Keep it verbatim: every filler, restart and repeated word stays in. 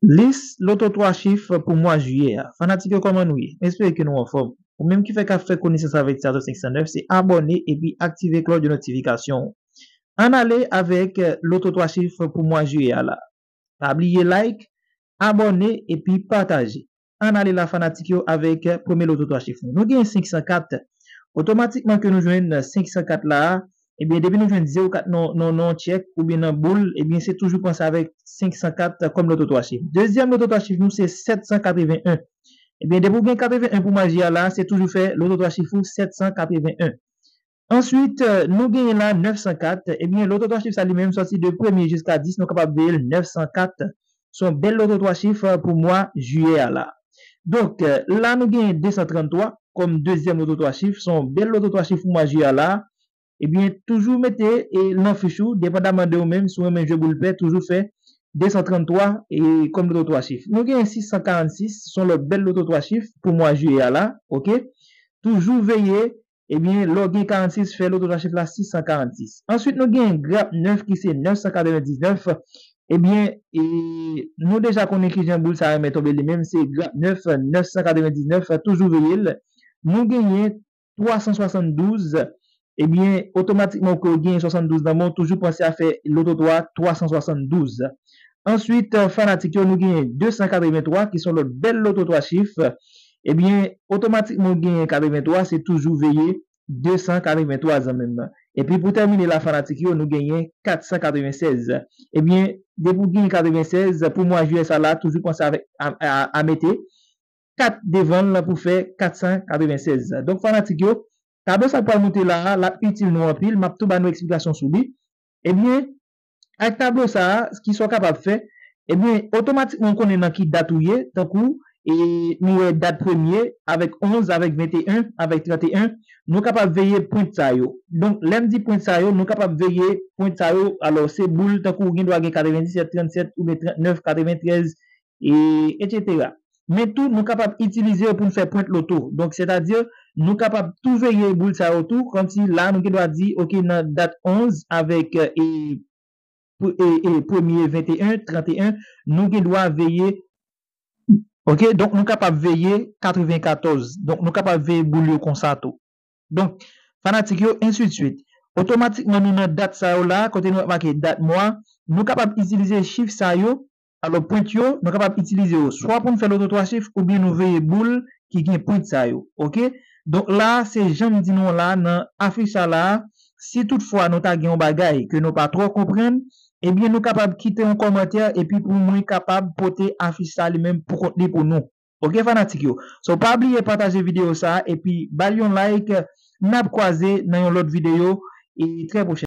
Lis loto twa chif pou mwa jiyè a. Fanatik yo, kòman nou ye? M espere ke nou anfòm. Ou menm ki fèk ap fè konesans avèk Sato senk san nèf, se abòne epi aktive klòch de notifikasyon. Ann ale avèk loto twa chif pou mwa jiyè a la. Pa bliye like, abòne epi pataje. Ann ale la fanatik yo avèk premye loto twa chif nou. Nou gen senk san kat. Otomatikman ke nou jwenn senk san kat la a, ebyen, depi nou jwenn zewo kat nan, nan, nan yon tchèk oubyen nan boul, ebyen, se toujou panse avèk senk san kat kòm loto twa chif. Dezyèm loto twa chif nou se sèt san katreven en. Ebyen, depi w gen katreven en pou mwa jiyè a la, se toujou fè loto twa chif ou sèt san katreven en. Answit, nou genyen la nèf san kat. Ebyen, loto twa chif sa li menm sòti de premye jiska dis, nou kapab veye l nèf san kat. Se yon bèl loto twa chif pou mwa jiyè a la. Donk, la nou genyen de san trannntwa kòm dezyèm loto twa chif. Se yon bèl loto twa chif pou mwa jiyè a la. Ebyen, toujou mete l nan fich ou, depandaman de ou menm, si w renmen jwe boul pè, toujou fè de san trannntwa kòm loto twa chif. Nou genyen sis san karannsis, se yon lòt bèl loto twa chif pou mwa jiyè a la, oke? Toujou veye, ebyen, lè w gen karannsis, fè loto twa chif la sis san karannsis. Answit, nou genyen grap nèf ki se nèf san katrevendiznèf. Ebyen, nou deja konnen kijan boul sa renmen tonbe li menm, se grap nèf, nèf san katrevendiznèf, toujou veye l. Nou genyen twa san swasanndouz, ebyen, otomatikman ke w genyen swasanndouz nan men w, toujou panse a fè loto twa twa san swasanndouz. Answit, fanatik yo, nou genyen de san katrevenntwa, ki se yon lòt bèl loto twa chif. Ebyen, otomatikman w genyen katrevenntwa, se toujou veye de san katrevenntwa zanmi m. Epi pou tèmine la, fanatik yo, nou genyen kat san katrevensèz. Ebyen, depi w genyen katrevensèz, pou mwa jiyè sa la, toujou panse avèk, a, a, a mete kat devan l pou fè kat san katrevensèz. Donk, fanatik yo, tablo sa k pral moute la a, l ap itil nou anpil, m ap tou ba nou eksplikasyon sou li. Ebyen, ak tablo sa a, ki sa w kapab fè? Ebyen, otomatikman w konnen nan ki dat ou ye, tankou, e, nou wè dat premye, avèk onz, avèk venteyen, avèk tranteyen, nou kapab veye pwent sa yo. Donk, lè m di pwent sa yo, nou kapab veye pwent sa yo, alò, se boul, tankou w gen dwa gen katrevendisèt, trannsèt, oubyen trannèf, katreventrèz, e, etsetera. Men tou, nou kapab itilize yo pou n fè pwent loto. Donk, sètadi, nou kapab tou veye boul sa yo tou, kòmsi la, nou gen dwa di, oke, nan dat onz avèk, e, pr-, e, e, premye venteyen, tranteyen, nou gen dwa veye, oke, donk, nou kapab veye katrevenkatòz. Donk, nou kapab veye boul yo konsa tou. Donk, fanatik yo, ensidswit. Otomatikman, nou nan dat sa yo la, kote nou ap make dat mwa, nou kapab itilize chif sa yo, alò, pwent yo, nou kapab itilize yo swa pou n fè loto twa chif oubyen nou veye boul ki gen pwent sa yo, oke? Donk, la, se jan m di nou la, nan afich sa la, si toutfwa nou ta gen yon bagay ke nou pa twò konprann, ebyen, nou kapab kite yon kòmantè epi pou mwen kapab pote afich sa li menm pou kont li pou nou. Oke, fanatik yo? So, pa bliye pataje videyo sa a epi ba l yon like. N ap kwaze nan yon lòt videyo e trè pwochen.